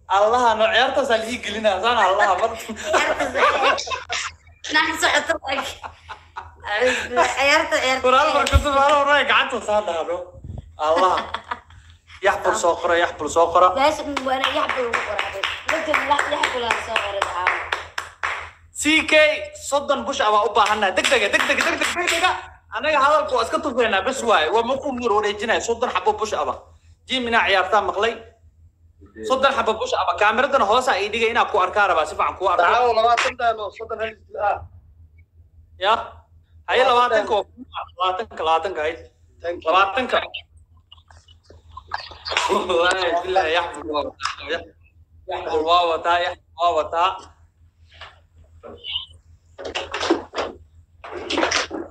Allaha, no, ciyaartaasaa la ii gelinaa saan allaha mar. Naag socoto ciyaarta ciyaarta. War, hal mar ku tuf, hal mar gacanta saan dhahno. Allaha, yaxbul soo qora, yaxbul soo qora. Meesha waana yaxbul ugu qoray dadkan, yaxbul aan soo qoray caawa. CK, 30 push up baa u baahannahay. Deg dega, deg dega, deg deg, deg dega. Anaga hadalku waa iska tufeynaa bes waaye, waa maku mir wareejinaya. 30 xabo push up ah, gym inaa ciyaartaa maqlay. 30 xabo push up ah, kaamiradana hoosa ii dhigay inaa ku arkaa rabaa, si fiican kuu arko. Dacwo 20 daano, 30 hal ah. Ya, haye, 20-ka waa 20-ka, 20-ka hay. Thank you. 20-ka, wallahi billahi, yaxbul waa wataa, yaxbul waa wataa, yaxbul waa wataa.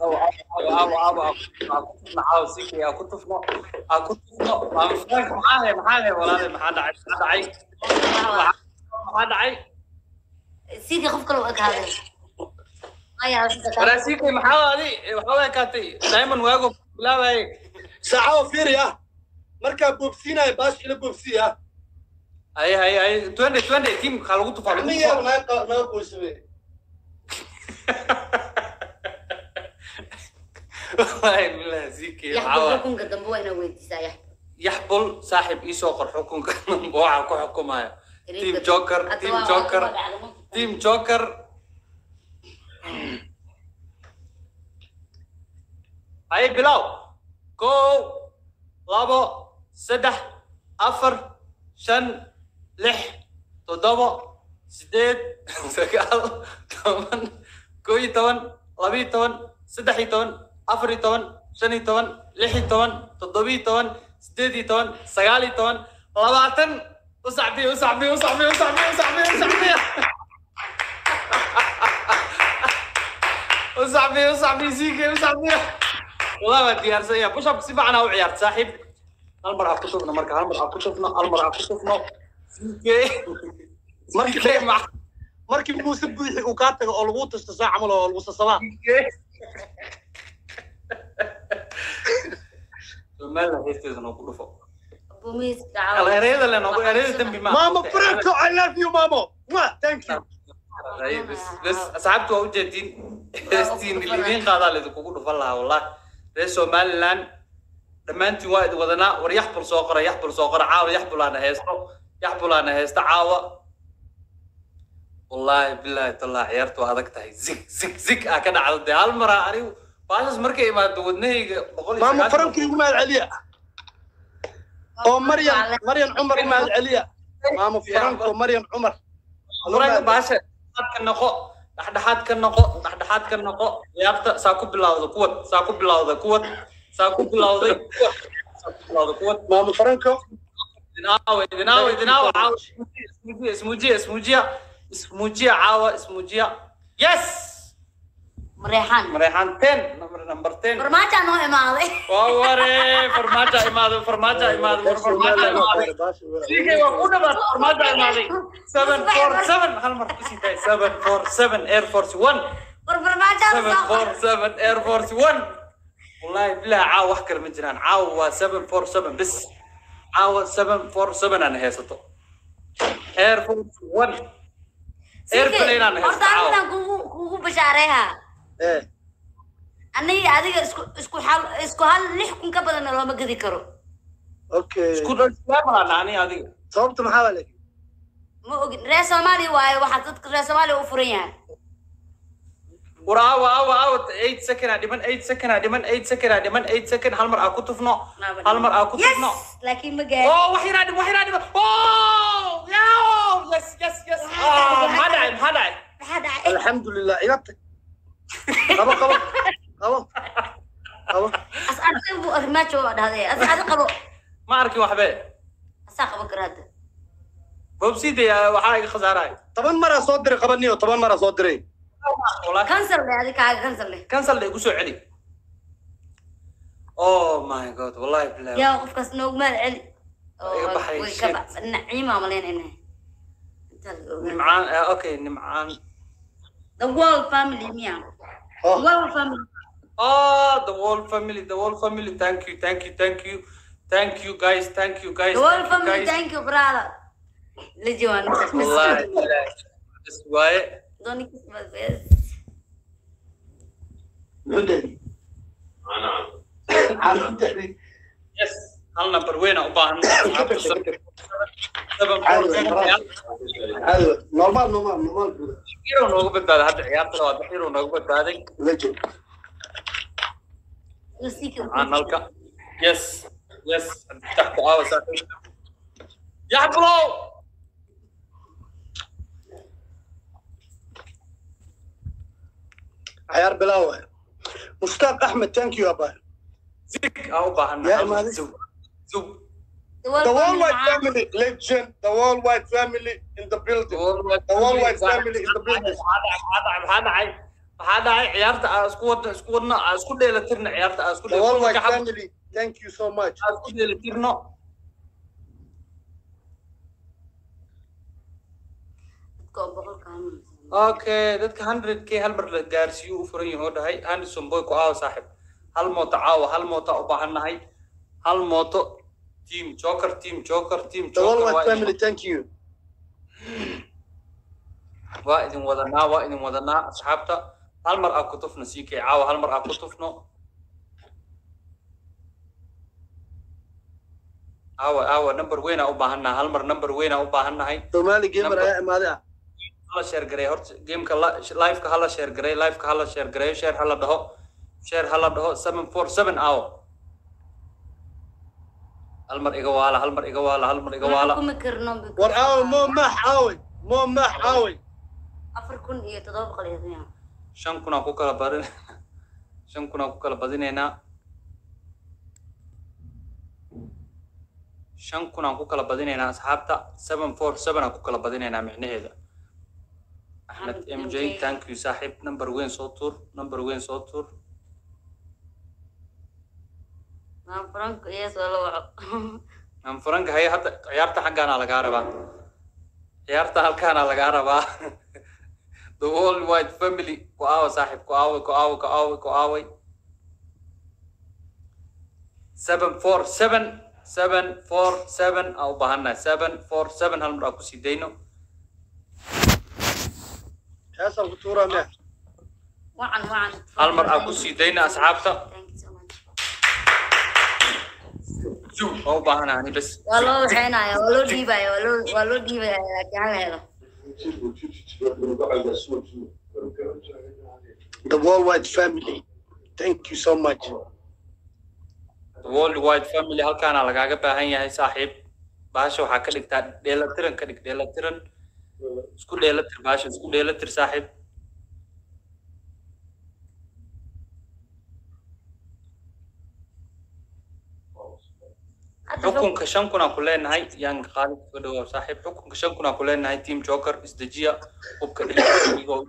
Aawo, aawo, aawo, aawo, sikay aa ku tufno, aa ku tufno. Maama Frank, maxaa hay, maxaa hay walaale? Maxaa dhacay? Maxaa dhacay? Maxaa dhacay? Sidii qof kale u ekaaday. Waraa sikay, maxaa adi waxaa u ekaatay diamond waago bilaabaye? Saacawo fiiri ah, markaa boobsiinaya baash ila boobsiiya. Haye, haye, haye, 20 20 team waxaa lagu tufaa, lagu Aniga tufaa. Naga qoysame. Wallahi billahi, sikay yaxbul maxaa waa? Xukunka dambe waa inaa weydiisaa yaxbul. Yaxbul saaxib, iisoo qor xukunka waxaa ku xukumaya team joker, team joker, team joker. Haye, bilow. Kow, labo, saddex, afar, shan, lix, toddobo, sideed, sagaal, 10, 11, 12, 13, 14, 15, 16, 17, 18, 19, 20. U sacbiya, u sacbiya, u sacbiya, u sacbiya, u sacbiya, u sacbiya, u sacbiya, u sacbiya, siikay, u sacbiya. Wallahi waa diyaarsan yahay. Push up si fiican aa u ciyaarta saaxiib. Hal mar ha ku tufno marka, hal mar ha ku tufno, hal mar ha ku tufno. Siikay. Markii markii Muuse buuxi uu kaa tago oo lagu tashto saa camal oo lagu sasabaa. Somaliland heesteeda noogu dhufo. Ereyada le noogu, ereyada dembi ma. Mama Franco, I love you, mamo. Mwah, thank you. Bes bes, asxaabtu waa ujeedin, heestiin lidiin qaadaa laidinkugu dhufan lahaa. Wallahi reer Somaliland dhammaantiin waa idin wadanaa. War yaxbul soo qora, yaxbul soo qora. Caawa yaxbulaana heesto, yaxbulaana heesto caawa. Wallahi billahi tallah, ciyaartu waa adag tahay. Zig zig zig aa ka dhacdo dee. Hal maraa anigu baashas markay imaado wadnahayga boqol iyo Mama sagaashan. Franco igu mahad celiya. Oo Maryam, Maryam Cumar u mahad celiya. Mama Franco, Maryam Cumar. Frank, baasha dhexdhexaad ka noqo, dhexdhexaad ka noqo, dhexdhexaad ka noqo ciyaarta. Saa ku bilowda kuwad, saa ku bilowda kuwad, saa ku bilowday kuwad, saa ku bilowda kuwad. Mama Franco. Idinaawa, idinaawa, idinaawa. Caawa ismuujiya, ismuujiya, ismuujiya, ismuujiya caawa, ismuujiya. Yes. Mareexaan. Mareexaan 10, number 10. Farmaajo noo imaaday. Waa ware, farmaajo imaaday, farmaajo imaaday, war farmaajo imaaday. Siikay, waa ku dhawaad, farmaajo imaaday. 747, hal mar kusii daay. 747 Air Force One. War farmaajo. 747 Air Force One. Wallahi billahi, caawa wax kale ma jiraan. Caawa waa 747 bis. Caawa 747 aan haysato, Air Force One airplane aan haysato. Horta caawa arrintan kugu bashaareeha. Eh. Aniga adiga isku xal isku hal 6000 ka badanna looma gedi karo. Okay. Isku dhan ani adiga. Sababta maxaa waa laakiin? Ma ogin, reer Soomaaliya waaye, waxaa dadka reer Soomaaliya u furan yahay. War aawa, aawa, aawa, 8 second aa dhiman, 8 second aa dhiman, 8 second aa dhiman, 8 second. Hal mar aa ku tufno, hal mar aa ku tufno. Yes, laakiin ma gaarin. Oh, wax yaraa dhiman, wax yaraa dhiman. Oh, yes, yes, yes. Oh, maxaa dhacay? Maxaa dhacay? Maxaa dhacay? Alxamdulillah, iga tag. Qabo, qabo. Qabo. Qabo. As arday buu armaajo waa dhahday, as adi qabo. Ma arkin waxbe. Asaa qaban kara hadda. Bobside waxaa iga khasaarahay. 10 maraa soo diray qabaniyo, 10 maraa soo diray. Wallahi. Cancel leh, adi kaaga cancel leh. Cancel igu soo celi. Oh my God, wallahi billahi. Yaa qofkaas noogu mahad celi. Iga baxay, way ka shit. Naciima malaynayna intaa laga ogaa. Nimcaan, okay, nimcaan. The world family miya? Oh. World family. Oh, the world family, the world family, thank you, thank you, thank you, thank you guys, thank you guys. The world thank you family guys. Thank you, brother. La jawaan. Wallahi bas waaye. Dooni bas. Muxuu daadiyey? Caano daadiyey. Yes, hal number weyn aan u baahannahay. Caadi waay, caadi waay. Normal, normal, normal buda. Yarow nooga badbaaday hadda ciyaarta labaad, wax yarow nooga badbaaday. Legend. Aan halka. Yes, Cabdifatax ku aawa saaxiib. Yaxbulow. Cayaar bilaaw waay. Mustaaq Axmed, thank you abaa. Zik aan u baahannahay. Yaa imaaday. Zug. Zug. The worldwide family, legend. The worldwide family in the building. The worldwide family in the building. Maxaa dhacay? Maxaa dhacay? Maxaa dhacay? Ciyaarta aan isku wadno, isku wadno, aan isku dheelatirno ciyaarta, aan isku The worldwide dheelatirno. family, thank you so much. Aan isku dheelatirno. Okay, dadka 100K hal mar la gaarsiiyo u furan yahay oo dhahay Anderson boy ku aawa saaxiib. Hal mooto caawa, hal mooto u baahannahay. Hal mooto, team Joker, team Joker, team The Joker. worldwide Waa idin family, thank you. Waa idin wadanaa, waa idin wadanaa asxaabta. Hal mar aa ku tufno CK caawa, hal mar aa ku tufno. Caawa, caawa number weyn aa u baahannahay, hal mar number weyn aa u baahannahay. Somali gamer Number- ayaa imaaday ah. Hala share gareey horta gameka, liveka hala share gareey, liveka hala share gareeyo, share hala dhaho, share hala dhaho. 747 aawo. Hal mar iga waala, hal mar iga waala, hal mar iga waala. Xukumi karno. War aawe Mo Maax? Aawey Mo Maax? Aawey? 4700 iyo miya? 5,000 aan ku kala barin, 5,000 aan ku kala badinaynaa, 5,000 aan ku kala badinaynaa asxaabta. 747 aan ku kala badinaynaa micnaheeda. Axmed MJ, thank you saaxiib. Number weyn soo tuur, number weyn soo tuur. Maan Franco, yes, waa la waco. Aan furanka haya hadda. Ciyaarta xaggaana lagaa rabaa, ciyaarta halkaana lagaa rabaa. The world wide family ku aawa saaxiib, ku aaway, ku aaway, ku aaway, ku aaway. 747, 747 aa u baahannahay. 747 hal mar aa kusii dayno. Heesaan ku tuuraa miya? Wacan, wacan. Hal mar aa kusii dayno asxaabta. Thank you so much. Zoo waa u baahanahay ani bes. Waa loo waxeynaya, waa loo dhiibaya, waa loo dhiibaya, laakiin hala helo. The worldwide family, thank you so much. The world wide family halkaana lagaaga baahan yahay saaxiib. Bahasha waxaa ka dhigtaa dheelatiran, ka dhig dheelatiran, isku dheelatir bahasha, isku dheelatir saaxiib. Hadda Xukunka 5,000 aan ku leenahay yaan qaalib ka dhawaa saaxiib. Xukunka 5,000 aan ku leenahay. Team Joker isdejiya, hubka dhiga, igoo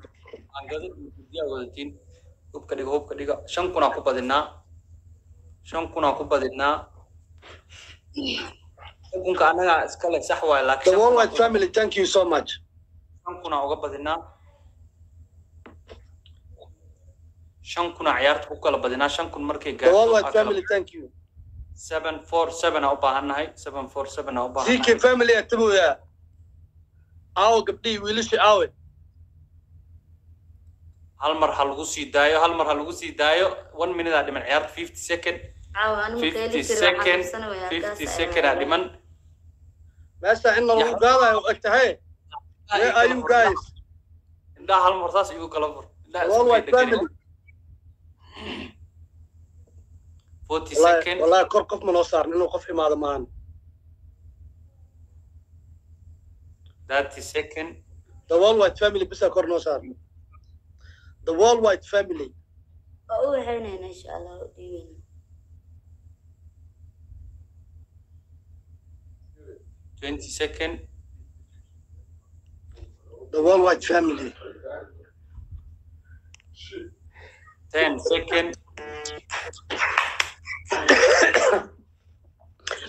angada isdejiya wadatiin, hubka dhiga, hubka dhiga. 5,000 aan ku badinaa, 5,000 aan ku badinaa. Xukunka annagaa iskale, sax waay, laakiin The worldwide family, thank you so much. 5,000 aan uga badinaa, 5,000 aan ciyaarta ku kala badinaa. 5,000 markay The gaarto worldwide aa kala family, thank you. 747 aan u baahannahay, 747 aan u baahannahay. CK family ayaa tabooyaa. Aawo gabdhihii, wiilashii aawe? Hal mar ha lagu sii daayo, hal mar ha lagu sii daayo. One minute aa dhiman ciyaarta, 50 second. Caawa anigu 50 keeli kari waxaan second. qabsanayaa. 50 second aa dhiman. Meesha in lagu gaadayo u eg tahay. Where are you guys? Indhaha hal mar saas igu kala fur, indhaha isku Worldwide dhegani. family. 40 Wallahi second. Wallahi kor qof ma noo saaran, inuu qof imaado maahan. 30 second. The worldwide family bisa kor noo saaran. The worldwide family. Waa u waxeynayna insha Allah, u dhiibeyna. 20 second. The worldwide family. 10 second.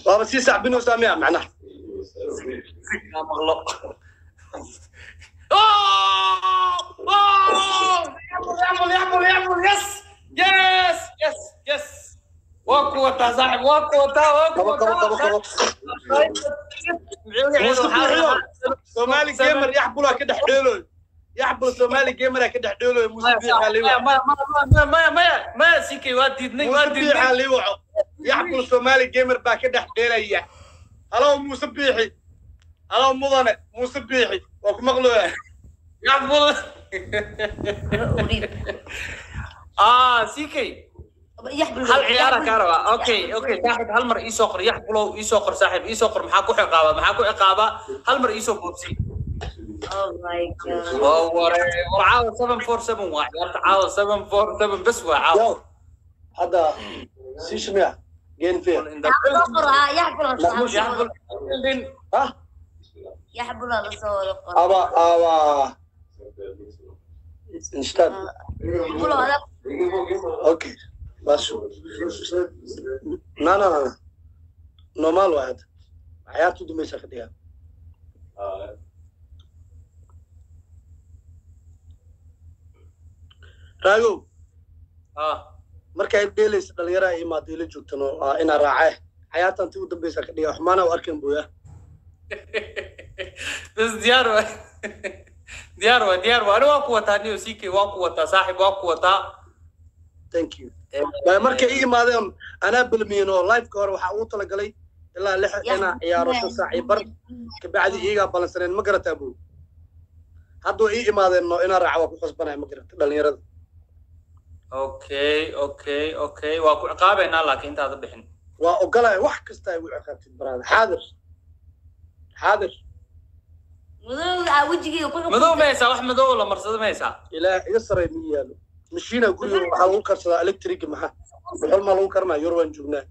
Waaba sii sacbinaysaa miya macnaha? Maa maqlo. Oh! Oh! Yacmul, yacmul, yacmul, yes! Yes! Yes! Yes! Waa ku wataa saaxib, waa ku wataa, waa ku Qabo, qabo, qabo, wataa. Qabo. Magaceeda waxaa la dhahaa Somali gamer yaxbulaa ka dhex dheeloy. Yaxbul Somali gamer ka dhex dheeloy Muuse Biixi lii waco. Maya, maya, maya, maya, maya, CK, waa diidnay, waa Muuse diidnay. Biixi lii waco. Yaxbul Somali gamer baa ka dhex dheelaya. Halow Muuse Biixi. Halow mudane Muuse Biixi. Waa ku maqlooyaa. Yaxbul. Ah, CK. Yaxbul. Hal ciyaara kaa rabaa. Okay, saaxib, hal mar iisoo qor yaxbulow, iisoo qor saaxib, iisoo qor. Maxaa ku ciqaaba? Maxaa ku ciqaaba? Hal mar iisoo boobsi. Oh my God. Waa ware, war caawa 747 waa ciyaarta caawa, 747 bes waa caawa. Yo, hadda sii shmiya geen fiir. In the Soo qor, ah, yaxbul ha soo Yaxbul building. Ha. Yaxbul ha la soo wada qor. Aba instead. Yaxbul adaa. Okay, bas na na na normal waa hadda ciyaartu dambaysa ka dhigaa. Raagow. Ah. Markay dheelaysa dhalinyaraa imaado ila joogtan oo ah inaa raacee cayaartan tii u dambaysa ka dhigaa xumaana u arkan booya. Bes diyaar waa, diyaar waa, diyaar waa. Ani waa ku wataa niyo, CK, waa ku wataa saaxib, waa ku wataa. Thank you. Markay ii imaadeen anaa balmiyin oo liveka hore waxaa ugu talagalay ilaa 6 inaa ciyaaro, 5 saac iyo bar kabacdi iyagaa balansaneen, ma garataa buu? Hadda way ii imaadeen no inaa raaca waa ku khasbanaya, ma garata, dhalinyarada. Okay, waa ku ciqaabaynaa laakiin intaada bixin. Waa ogolaya wax kasta ay igu ciqaabtid baraada, xaadir, xaadir. Madowga aa wejigeyga ku Madow ma haysaa? Wax madow la marsado ma haysaa? Ilaah iga saray ma yaalo. Mashiina guriga waxaa lagu karsadaa electric, maxaa dhuxul maa lagu karinaa? Yurub waan joognaa.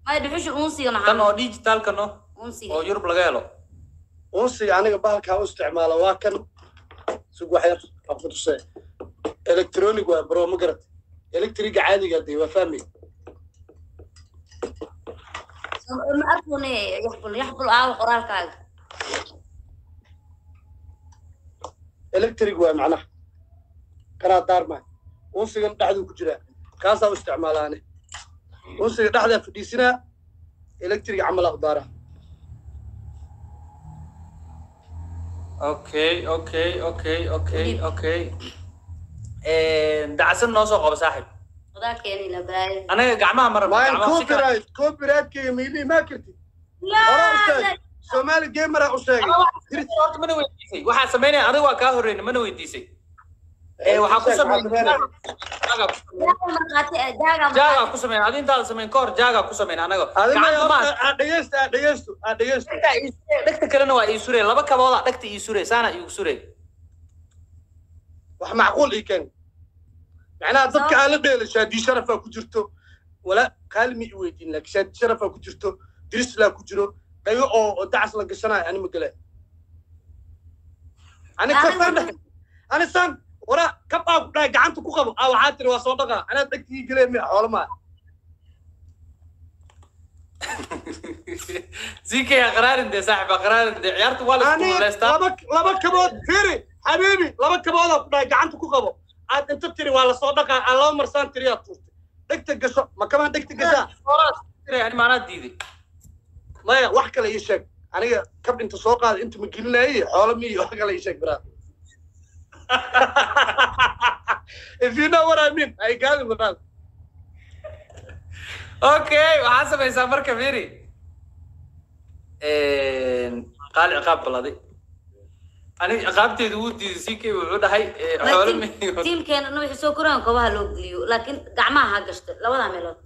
May, dhuxusha unsiga Tan maxaa oo digitalka no unsiga oo Yurub laga helo. Unsiga aniga bahalkaa u isticmaala waa kan, sug wax yar aan ku tusay. Electronic waa bro, ma garat? Electriga caadiga dee waa fahmay. Ma arkune yaxbul, yaxbul aawa qoraalkaaga? Electric waa macnaha kanaa daarmay, unsigan dhexduu ku jiraa, kaasaa u isticmaalaane. Unsiga dhexdaa fadhiisinaa, electric camalaa u daaraa. Okay, dacsan noo soo qabo saaxib. Odaa keenayna balaayo. Anaga gacmaha maran. Waan gacmaha si kale. Copyright, copyrightkayga miilii maa kartid hore u sheeg. Somali gamer u sheegay. Horta mana weydiisay waxaa samaynaya? Adiga waa kaa horreyna, mana weydiisay? Waxaa ku sameyn Jaaga markhaati jaaga. Jaagaa ku sameyn adi intaada samayn ka hor, jaagaa ku sameyn anaga. Adiga gacanta maaha. Aad dhegeysto, aad dhegeysto, aad dhegeysto. Dhegta ii sure, dhegta kalena waa ii sure, laba kaboodaa dhegta ii sure, saana iigu sure. Wax macquul ii keen macnaha dadka aan la dheelay. Shaadi sharafaa ku jirto, wala kaalmi i weydiin, laakiin shaadi sharafaa ku jirto, dirislaa ku jiro, dhago oo dacas la gashanayo ani ma galay. Ani kasan ani san wara kab aa ku dhahay gacanta ku qabo aa waxaa tiri waa soo dhaqaa, anaa dhegtii galee miya xoolo maa? CK, aqraarin dee saaxib, aqraarin dee, ciyaarta waa la isku Ani kululaystaa. Laba kabood firi xabiibi, laba kaboodaa ku dhahay gacanta ku qabo, aad inta tiri waa lasoo dhaqaa, aa laba marsaan tiriyaa tuurtay. Dhegta gasho ma kamaan dhegta gashaa? Ani maanaa diiday? Maya, wax kale ii sheeg. Aniga kab inta soo qaada inta ma gelinaaye, xoolo miyi. Wax kale ii sheeg baraad, if you know what I mean. Ay gaadi baraad. Okay, waxaa samaysaa marka, firi, qaali ciqaab baladay. Aniga ciqaabteedu wuu diiday CK, wuxuu dhahay xoolo miyi. Tiimkeena dhan waxay soo koraan kobaha loo geliyo, laakiin gacmaha ha gashto labada meelood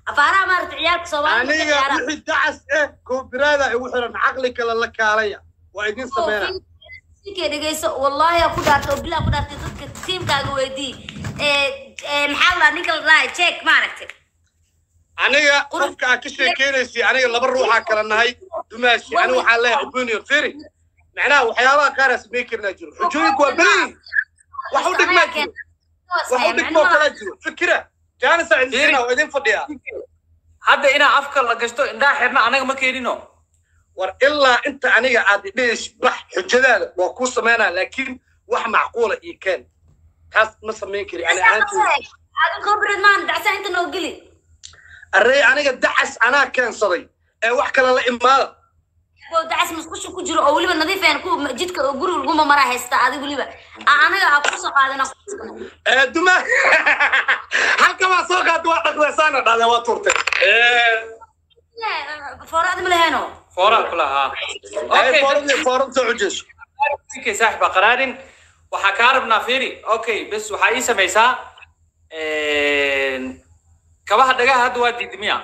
afaaraha maaragta ciyaalka Soomaaliya markay Aniga ciyaaraan. Wixii dacas eh koobiraada igu xiran, caqli kale la kaalaya waa idin sameynaa. Sikee dhegeyso, wallaahi aa ku dhaartay oo bilaa ku dhaartay, dadka tiimkaaga weydii. Maxaa la dhahaa ninka la dhahay check maaragtay? Aniga qofka aad ka sheekeynaysay, aniga laba ruuxaa kala nahay dumaashi. Aniga waxaan leeyahay opinion firi, macnaha waxyaabaha qaar aa sameyn karnaa jiro, xujooyinku waa badan yihiin, wax u dhigmaa jiro, wax u dhigmoo kalaa jiro. Fikira jaanisa idin oo idin fadhiyaa. Hadda inaa afka la gashto, indhaha xirna, anaga ma keenino. War ilaa inta aniga aad idhehaysid bax, xujadaada waa kuu sameynaa, laakiin wax macquula ii keen, taas ma samayn kari ani ahaanteyda. Adi copyright maan dacsa inta noo geli. Arrey, aniga dacas anaa keensaday ee wax kale la imaada. Oo dacas musqusha ku jiro oo weliba nadiif aan ku jidka oo guriga laguma maraa haysta adiga weliba anaga aa kusoo qaadana. Duma halka waa soo qaada, waa dhaqdaysaana dhahda, waa turtay. Foora adi ma laheeno. Foora kula haa. Okay, foorad soo xujayso. Okay saaxiib, ha qaraarin. Waxaa kaa rabnaa, fiiri, okay, bes waxaa ii samaysaa kabaha dhagaha. Hadda waa diiday miya?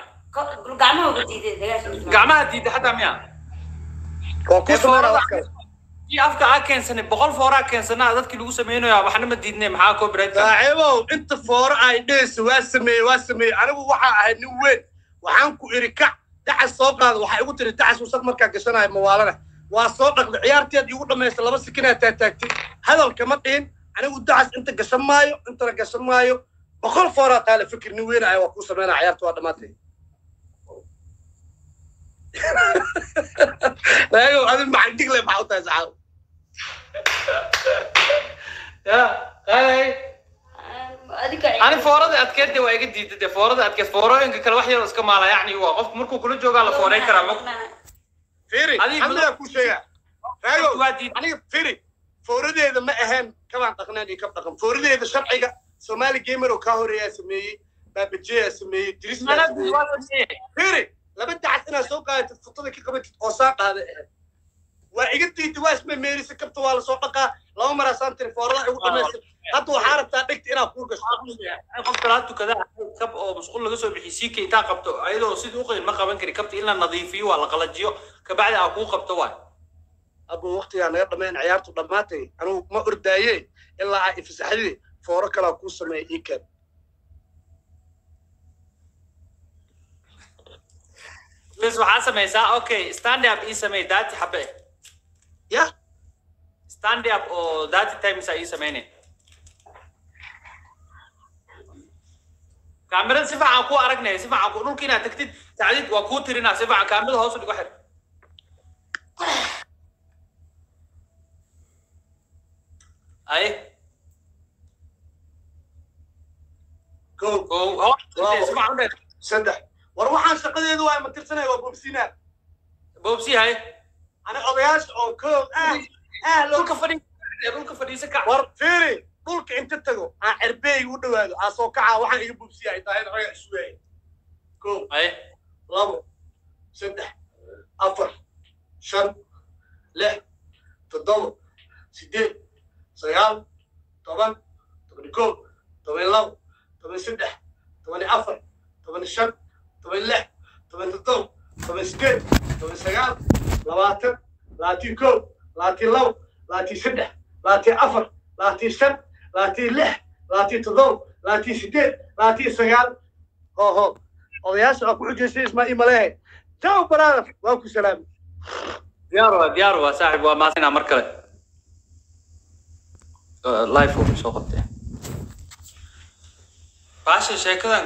Gacmaha uga diiday dagaasha. Gacmaha diiday xataa miya? Waa ku sameynaa wax kale. Kii afka aa keensanay 100 fooraa keensanaa dadkii lagu sameynaya, waxna ma diidnay, maxaa copyright? Saaxiibow, inta fooro ay dhehayso waa sameeyey, waa sameeyey. Anigu waxaa ahay nin weyn. Waxaan ku iri kac, dacas soo qaada. Waxaa igu tiri dacas wasaq markaa gashanayo mawaalana waa soo dhaqday. Ciyaarteed igu dhamaysta 2 sikinaa taataagtay, hadalka ma dhihin. Anigu dacas inta gashan maayo, intana gashan maayo. 100 fooraa taale, fikir nin weyn ahay, waa kuu sameynaa. Ciyaarta waa dhamaatay. Laago adi maxay digle, maxaa u tahay saxaab? Ya qaalay. Adiga. Ani foorada adkeed waa iga diiday dee, foorada adkeed. Foorooyinka kale wax yar iska maala, yacni waa qofku markuu kula joogaa la fooreyn karaa ma. Fiiri. Adiga hamidaa kuu sheegaa, Raago. Waa diiday. Aniga fiiri, fooradeeda ma ahayn kabaan dhaqneen iyo kab dhaqan. Fooradeeda sharciga Somali Gamer oo kaa horeeyaa sameeyey, Baabajeeyaa sameeyey, Diris baa Mana sameeyey. waa sameeyey. Fiiri, 2 dacas inaad soo qaadatid, futada ka qabatid oo saa qaada ahayd, waa iga diiday. Waa isma meerisa, kabta waa lasoo dhaqaa 2 maraasaan tiri, foorada igu dhamaystir. Hadda waxaa rabtaa dhegta inaad kuu gashto. Qof kala tukada kab oo musqul laga soo bixiyay siika intaa qabto ayadoo sidii u qoyn ma qaban kari. Kabta in la nadiifiyo, waa la qalajiyo, kabacdi aa kuu qabto waay. Abu, waqtigaa naga dhammayn, ciyaartu dhammaatay. Anigu ma ordaaye ilaa aa ifasaxdii. Fooro kalaa kuu sameeya, ii keen. Bes waxaa samaysaa, okay, stand up ii samey daati xabe. Ya. Stand up oo 30 times aa ii sameynay. Kaamirada si fiican ku aragnay, si fiican ku dhulka inaad tagtid tacdiid waa kuu tirinaa. Si fiican kaamirada hoos u dhigo, xir. Ay. Kow. Kow, hoos si fiican u dheer. Saddex. War waxaan shaqadeedu waa ma tirsanaya, waa boobsiinaa. Boobsi hay. Ani odayaasha oo kow ah ah loo Dhulka fadhi, dhulka fadhiisa, kac. War fiiri, dhulka inta tago aan cerbeyga u dhawaado aan soo kacaa, waxaan iga boobsiya ay tahay raga isugaaya. Kow, ay, 2, 3, 4, 5, 6, 7, 8, 9, 10, 11, 12, 13, 14, 15, 16, 17, 18, 19, 20, 21, 22, 23, 24, 25, 26, 27, 28, 29. Ho ho, odayaasha waa ku xujaysay ismaa imalehe. Ciao brother, waa ku salaamay. Diyaar waa, diyaar waa saaxib, waa maasinaa mar kale live uu soo qabtay baasha sheekadan.